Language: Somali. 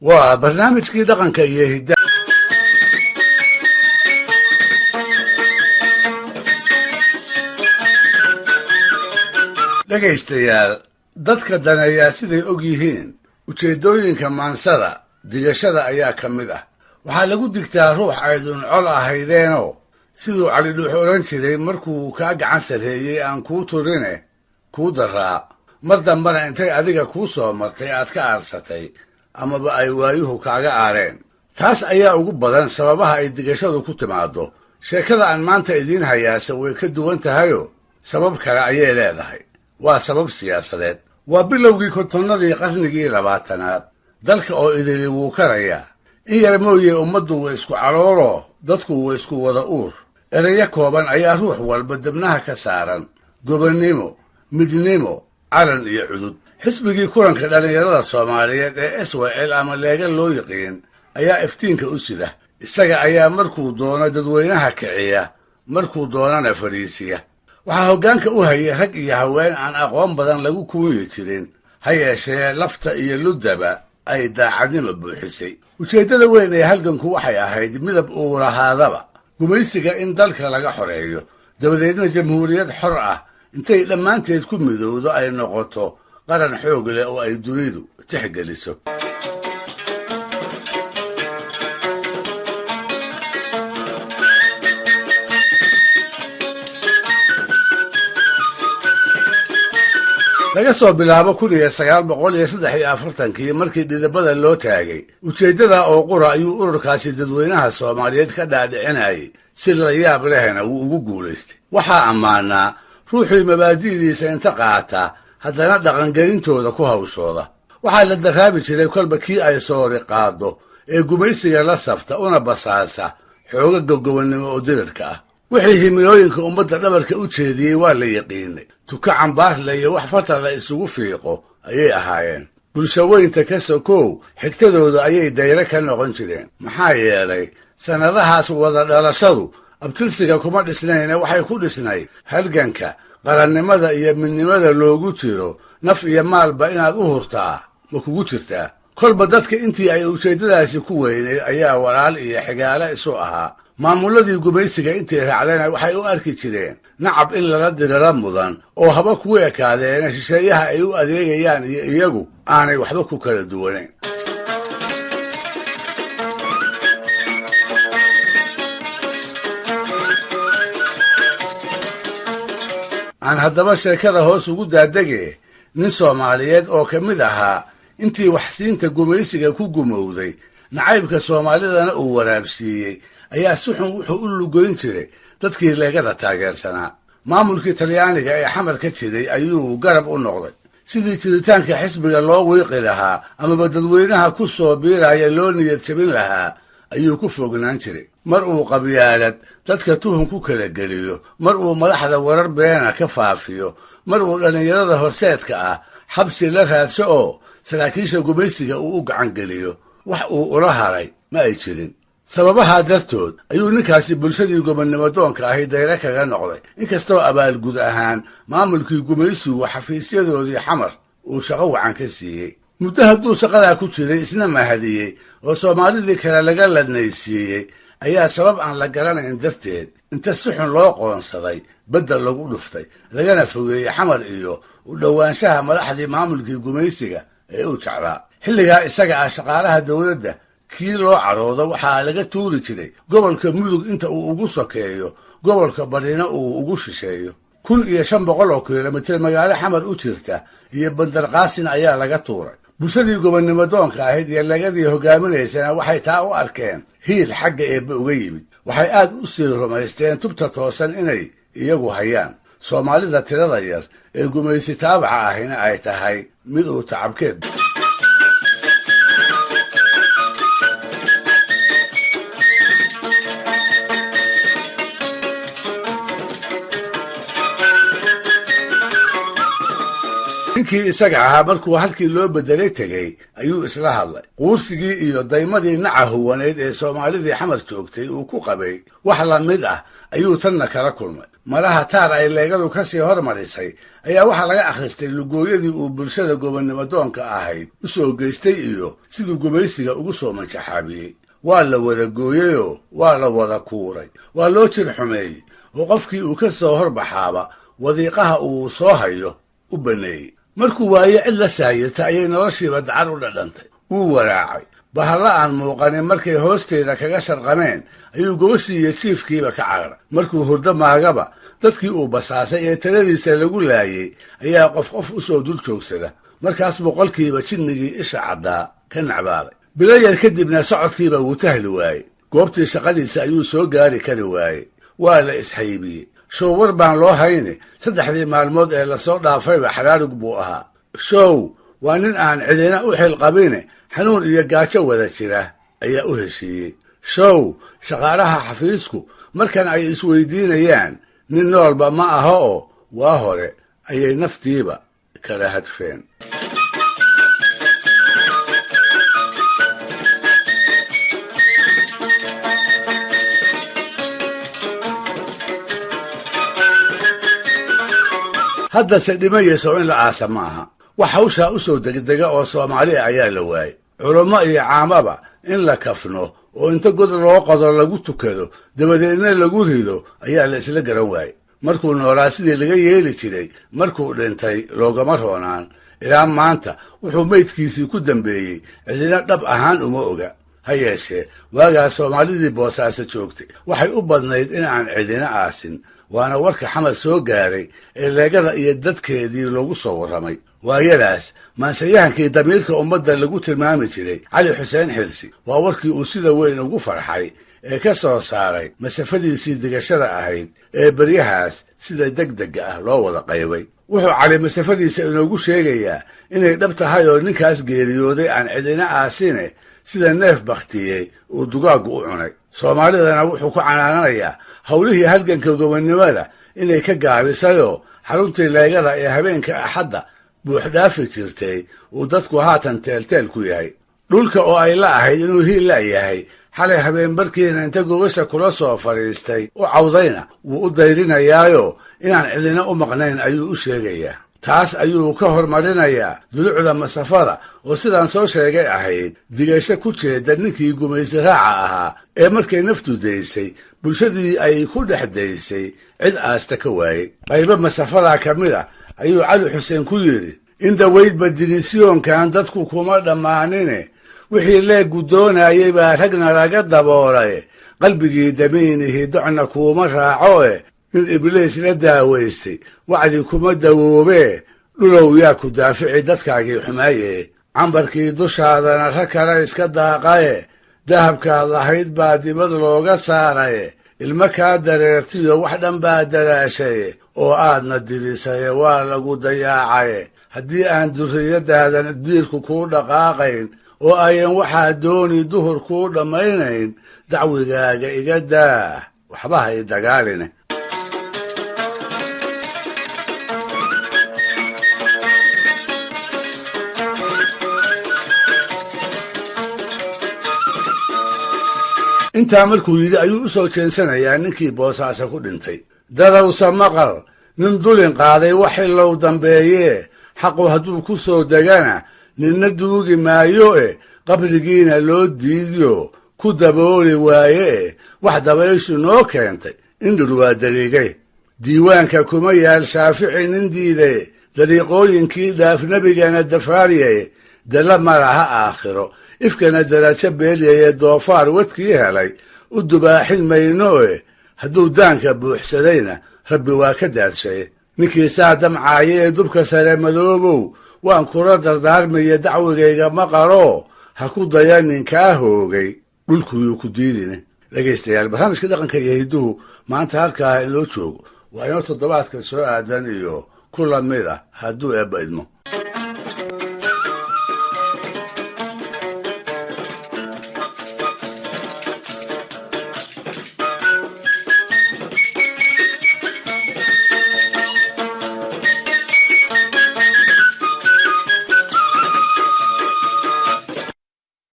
Waa barnaamijkii dhaqanka iyo hiddaha. Dhegaystayaal, dadka daneeyaa siday og yihiin ujeeddooyinka maansada digashada ayaa ka mid ah. Waxaa lagu digtaa ruux aydun col ahaydeenoo siduu Cali Dhuux odhan jiray, markuu kaa gacan sarreeyey aan kuu turine kuu daraa, mar dambana intay adiga kuu soo martay aad ka aarsatay amaba ay waayuhu kaaga aareen. Taas ayaa ugu badan sababaha ay digashadu ku timaaddo. Sheekada aan maanta idiin hayaase way ka duwan tahayoo sabab kale ayay leedahay. Waa sabab siyaasadeed. Waa bilowgii 50-adii qarnigii 20aad. Dalka oo idili wuu karayaa in yar mooye. Ummaddu wa isku calooloo dadku wa isku wada uur. Erayo kooban ayaa ruux walba debnaha ka saaran: gobonnimo, midnimo, calan iyo cudud. Xisbigii Kulanka Dhallinyarada Soomaaliyeed ee SYL ama Leega loo yiqiin ayaa iftiinka u sida. Isaga ayaa markuu doono dadweynaha kiciya, markuu doonana fadhiisiya. Waxaa hoggaanka u hayay rag iyo haween aan aqoon badan lagu kuunyi jirin, ha yeeshee lafta iyo luddaba ay daacadnimo buuxisay. Ujeeddada weyn ee halganku waxay ahayd midab uu lahaadaba gumaysiga in dalka laga xoreeyo, dabadeedna jamhuuriyad xor ah intay dhammaanteed ku midowdo ay noqoto qaran xoog leh oo ay dunidu tixgeliso. Laga soo bilaabo 1943-kii, markii dhidibada loo taagay, ujeeddada oo qura ayuu ururkaasi dadweynaha Soomaaliyeed ka dhaadhicinayay. Si la yaab lehna wuu ugu guulaystay. Waxaa ammaanaa ruuxii mabaadi'diisa inta qaata haddana dhaqangelintooda ku hawshooda. Waxaa la daraabi jiray kolba kii ay soori qaaddo ee gumaysiga la safta una basaasa xoogaga gobonnimo oo dirirka ah. Wixii himilooyinka ummadda dhabarka u jeediyey waa la yiqiinay. Tuka cambaarle iyo wax farta la isugu fiiqo ayay ahaayeen. Bulshaweynta ka sokow xigtadooda ayay dayre ka noqon jireen, maxaa yeelay sannadahaas wada dhalashadu abtirsiga kuma dhisnayne waxay ku dhisnayd halganka qarannimada iyo midnimada loogu jiro. Naf iyo maalba inaad u hurtaa ma kugu jirtaa? Kolba dadka intii ay ujeeddadaasi ku weynayd ayaa walaal iyo xigaale isu ahaa. Maamuladii gumaysiga intay raacdana waxay u arki jireen nacab in lala diriro mudan, oo haba kugu ekaadeena shisheeyaha ay u adeegayaan iyo iyagu aanay waxba ku kala duwanayn. Aan haddaba sheekada hoos ugu daadege. Nin Soomaaliyeed oo ka mid ahaa intii waxsiinta gumaysiga ku gumowday, nacaybka Soomaalidana uu waraabsiiyey, ayaa si xun wuxuu u lugoyn jiray dadkii Leegada taageersanaa. Maamulkii Talyaaniga ee Xamar ka jiray ayuu garab u noqday. Sidii jiritaanka xisbiga loo wiiqi lahaa amaba dadweynaha ku soo biiraya loo niyad jabin lahaa ayuu ku fognaan jiray. Mar uu qabyaalad dadka tuhun ku kala geliyo, mar uu madaxda warar beena ka faafiyo, mar uu dhallinyarada horseedka ah xabsi la raadso oo saraakiisha gumaysiga uu u gacan geliyo, wax uu ula haray ma ay jirin. Sababahaa dartood ayuu ninkaasi bulshadii gobonnimo doonka ahi dayre kaga noqday, inkastoo abaalgud ahaan maamulkii gumaysigu xafiisyadoodii Xamar uu shaqo wacan ka siiyey. Muddo hadduu shaqadaa ku jiray, isna mahadiyey oo Soomaalidii kale laga ladnaysiiyey, ayaa sabab aan la garanayn darteed inta si xun loo qoonsaday beddel lagu dhuftay, lagana fogeeyey Xamar iyo u dhowaanshaha madaxdii maamulkii gumaysiga ee uu jeclaa. Xilligaa isaga ah shaqaalaha dowladda kii loo caroodo waxaa laga tuuri jiray gobolka Mudug inta uu ugu sokeeyo, gobolka Badhina uu ugu shisheeyo. 1500 oo kilomitir magaalo Xamar u jirta iyo Bandarqaasin ayaa laga tuuray. Bulshadii gobonnimo doonka ahayd iyo Leegadii hogaaminaysana waxay taa u arkeen hiil xagga eebbe uga yimid. Waxay aad u sii rumaysteen tubta toosan inay iyagu hayaan, Soomaalida tirada yar ee gumaysi taabaca ahina ay tahay mid uu tacabkeed. Ninkii isaga ahaa markuu halkii loo bedelay tegey ayuu isla hadlay. Quursigii iyo daymadii naca huwaneyd ee Soomaalidii Xamar joogtay uu ku qabay wax la mid ah ayuu tanna kala kulmay. Malaha taar ay leegadu ka sii hormarisay ayaa waxaa laga akhristay lugooyadii uu bulshada gobonnimo doonka ahayd u soo geystay iyo siduu gumaysiga ugu soo manjaxaabiyey. Waa la wada gooyeyoo waa la wada kuuray, waa loo jir xumeeyey oo qofkii uu ka soo horbaxaaba wadiiqaha uu soo hayo u banneeyey. Markuu waaye cid la saayirta ayay noloshiiba dacar u dhadhantay. Wuu waraacay. Bahalla aan muuqanin markay hoosteeda kaga sharqameen ayuu gogashii iyo jiifkiiba ka cararay. Markuu hurdo maagaba dadkii uu basaasay ee taladiisa lagu laayey ayaa qof qof u soo dul joogsada. Markaas boqolkiiba jinnigii isha caddaa ka nacbaabay. Bilo yar kadibna socodkiiba wuu tahli waayey. Goobtii shaqadiisa ayuu soo gaari kari waayey. Waa la ishaybiyey. Show war baan loo hayne 3dii maalmood ee lasoo dhaafayba xaraarug buu ahaa. Show waa nin aan cidina u xilqabine xanuun iyo gaajo wada jira ayaa u heshiiyey. Show shaqaalaha xafiisku markan ay isweydiinayaan nin noolba ma aha oo waa hore ayay naftiiba kala hadfeen. Haddase dhimayeyso in la aasa ma aha. Wax hawshaa u soo degdega oo Soomaali ah ayaa la waayey. Culummo iyo caamaba in la kafno oo inta god loo qodo lagu tukado dabadeedna lagu rido ayaa la isla garan waayey. Markuu noolaa sidii laga yeeli jiray, markuu dhintay loogama roonaan. Ilaa maanta wuxuu meydkiisii ku dambeeyey cidina dhab ahaan uma oga. Ha yeeshee waagaa Soomaalidii Boosaaso joogtay waxay u badnayd in aan cidina aasin, waana warka Xamar soo gaaray ee leegada iyo dadkeedii loogu soo warramay. Waayadaas maansayahankii damiirka ummadda lagu tilmaami jiray Cali Xuseen Xirsi waa warkii uu sida weyn ugu farxay ee ka soo saaray masafadiisii digashada ahayd ee beryahaas sida degdega ah loo wada qaybay. Wuxuu Cali masafadiisa inoogu sheegayaa inay dhab tahay oo ninkaas geeriyooday aan cidina aasine sida neef bakhtiyey uu dugaaggu u cunay. Soomaalidana wuxuu ku canaananayaa howlihii halganka gobonnimada inay ka gaabisayoo xaruntii leegada ee habeenka Axadda buuxdhaafi jirtay uu dadku haatan teelteel ku yahay. Dhulka oo ay la ahayd inuu hiil la yahay xalay habeenbarkiina inta gogasha kula soo fadhiistay u cawdayna wuu u dayrinayaayo inaan cidina u maqnayn ayuu u sheegayaa. Taas ayuu ka hormarinayaa dulucda masafada oo sidaan soo sheegay ahayd digasho ku jeeda ninkii gumaysi raaca ahaa ee markay naftu daysay bulshadii ay ku dhex daysay cid aasta ka waayey. Qaybo masafadaa ka mid a ayuu Cali Xuseen ku yidhi: in daweydba dinisyoonkan dadku kuma dhammaanine, wixii leeggu doonayey baa ragna laga daboolay, qalbigii damiinihi docna kuuma raacoe, nin ibliis la daawaystay wacdi kuma dawoobee, dhulow yaa ku daafici dadkaagii xumaaye, cambarkii dushaadana rag kale iska daaqaye, dahabkaad lahayd baa dibad looga saaraye, ilmo kaa dareertiyo wax dhan baa dadaashaye, oo aadna didisaye waa lagu dayaacaye, haddii aan durriyadaadan diirku kuu dhaqaaqayn oo ayan waxaa dooni duhur kuu dhammaynayn, dacwigaaga iga daah waxba hay dagaaline. Intaa markuu yidhi ayuu u soo jeensanayaa ninkii Boosaaso ku dhintay. Dadowsa maqal, nin dulin qaaday wax ilow dambeeyee, xaqu hadduu ku soo degana ninna duugi maayo e, qabrigiina loo diidiyo ku dabooli waaye e, wax dabayshu noo keentay indhur waa dariigay. Diiwaanka kuma yaal Shaafici nin diidaye, dariiqooyinkii dhaaf nebigana dafaariyaye, dalla malaha aakhiro ifkana darajo beelyaye, doofaar wadkii helay u dubaaxin mayno e, hadduu daanka buuxsadayna rabbi waa ka daadshaye. Ninkii saa damcaaye ee dubka sare madoobow, waan kula dardaarmaya dacwigayga maqaloo, ha ku daya ninkaa hoogay dhulkuyuu ku diidine. Dhegaystayaal, barnaamijka dhaqanka iyo hidduhu maanta halkaa inoo joogo. Waa inoo toddobaadka soo aadan iyo ku lamid ah hadduu eebba idmo.